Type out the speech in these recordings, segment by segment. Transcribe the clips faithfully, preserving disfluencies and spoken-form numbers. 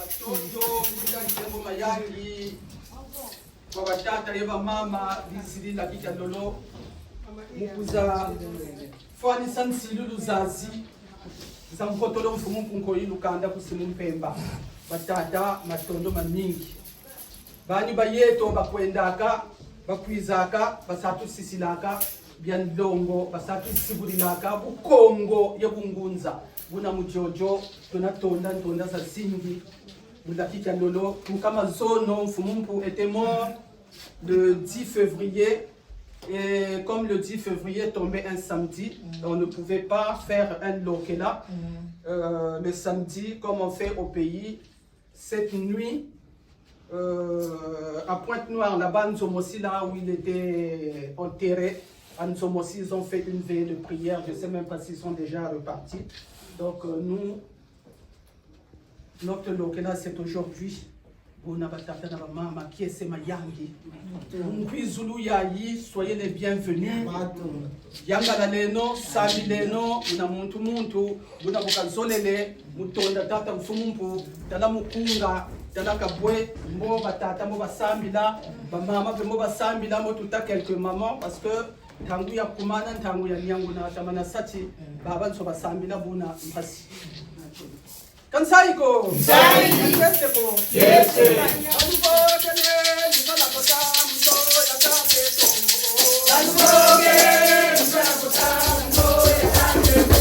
Matondo, nguya, nkembo, mayangi kwa batata ye bamama, bizidi na kika lolo, mu kwiza fwanisa nsilu luzazi za nkotolo Mfumu Nkunkoyi Lukanda ku Simon Mpemba. Batata, matondo mamingi. Bani ba yeto bakwendaka, bakwizaka, basa tusisilaka bia nlongo, basa tusibudilaka bukongo ye bungunza. Buna mu diodio, tuna tonda ntonda zazingi. Mu laki kia lolo, nkama zono, Mfumu Mpu était mort le dix février. Et comme le dix février tombait un samedi, on ne pouvait pas faire un lokela, euh, le samedi, comme on fait au pays. Cette nuit, euh, à Pointe-Noire, là-bas, à Nzomossi, là où il était enterré, à Nzomossi, ils ont fait une veillée de prière. Je sais même pas s'ils sont déjà repartis. Donc, euh, nous, notre lokela, c'est aujourd'hui. Buna batata na bamama, kiese, mayangi. Mu nkwizulu yayi, soyez les bienvenus. Yangalaleno, sambileno, buna muntu muntu, buna bu kazolele, mu tonda Tata Mfumu Mpu, tala mukunga, tala kabwe, mbo batata mbo basambila, bamama mpe mbo basambila, mbo tuta quelques mamans, parce que ntangu ya kumana, ntangu ya niangu na tamana sati, babanso basambila buna mpasi. Kansayi ko. Kansayi. Kiese ko. Kiese. Banu bokene, nzala kota, mto ya kake ko. Banu bokene, nzala kota, mto ya kake ko.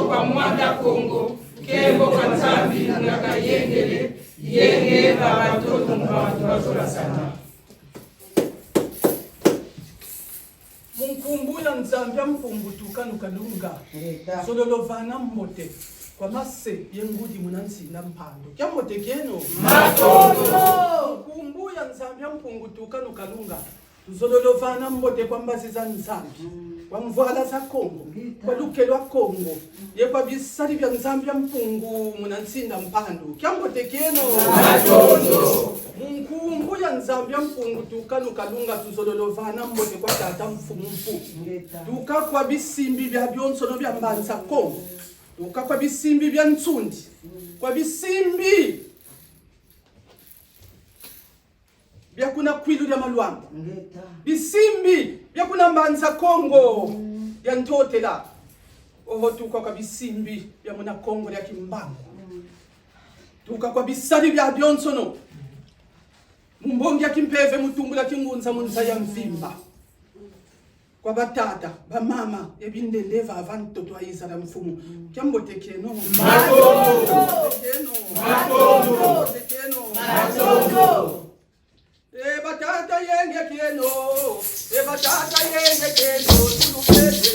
Kwa Mwanda Kongo, nkembo kwa Nzambi na bayengele, yenge baba ntoto mbantu bazolasana. Mu nkumbu ya Nzambi ya Mpungu Tukanu Kalunga, Ngeta. Zololo vana mbote kwa mase ye ngudi muna nsinda Mpandu. Kiambote kieno. Matondo. Mu nkumbu ya Nzambi ya Mpungu Tukanu Kalunga, tuzololo vana mbote kwa mbazi za Nzambi, kwa mvwala za Kongo, kwa luke lwa Kongo, ye kwa bisadi bia Nzambi ya Mpungu muna nsinda Mpandu. Kiambote kieno. Matondo. Mu nkumbu ya Nzambi ya Mpungu Tukanu Kalunga, tuzololo vana mbote kwa tata Mfumu Mpu. Tuka kwa bisimbi bia bionsono bia Mbanza Kongo. Tuka kwa bisimbi bia Nsundi. Kwa bisimbi bia kuna Kwilu dia Maluamba. Ngeta. Bisimbi bia kuna Mbanza Kongo ya Ntotela. Oho, tuka kwa bisimbi bia muna Kongo dia Kimbangu. Tuka kwa bisadi bia bionsono. Mu mbongi ya kimpeve, mu tumbula kingunza mu nza ya mvimba. Kwa batata, bamama, ye bindende vava ntoto a yiza dia mfumu. Kiambote kieno. Matondo. Kiambote kieno. Matondo. Kiambote kieno. Matondo. E batata, yenge kieno. E batata, yenge kieno. Tulupete.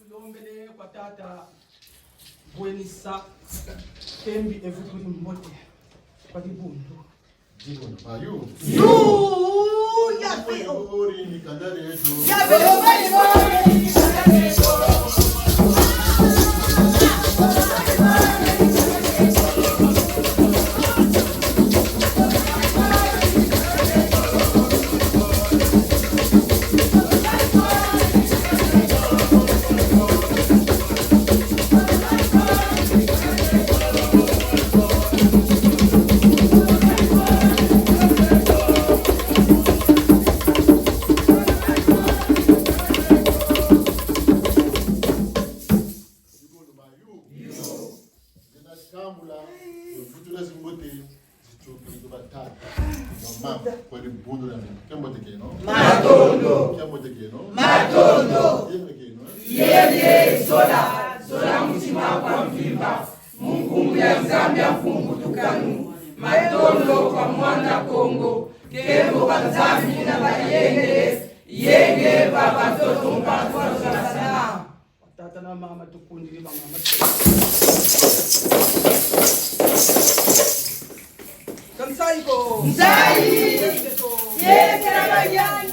Tulombele kwa tata Bwenisa Kembi evutudi mbote kwa dibundu. Dibundu, mayu. Yu, ya pe o. Ori mikanda yetu. Ya pe o, mayu. Dibundu, mayu. Zina kambula, vutula zimbote, zituki batata, mama, kwa dibundu na mama. Kiambote kieno. Matondo. Kiambote kieno. Matondo. Yenge kieno. Yenge, zola, zola mutima kwa mvimba. Mu nkumbu ya Nzambi ya Mpungu Tukanu. Matondo kwa Mwanda Kongo. Nkembo kwa Nzambi na bayenge. Yenge baba ntoto mbantu bazolasana. Tata na mama, tukundidi bamama. Kansai ko. Nzai. Yekela bayangi.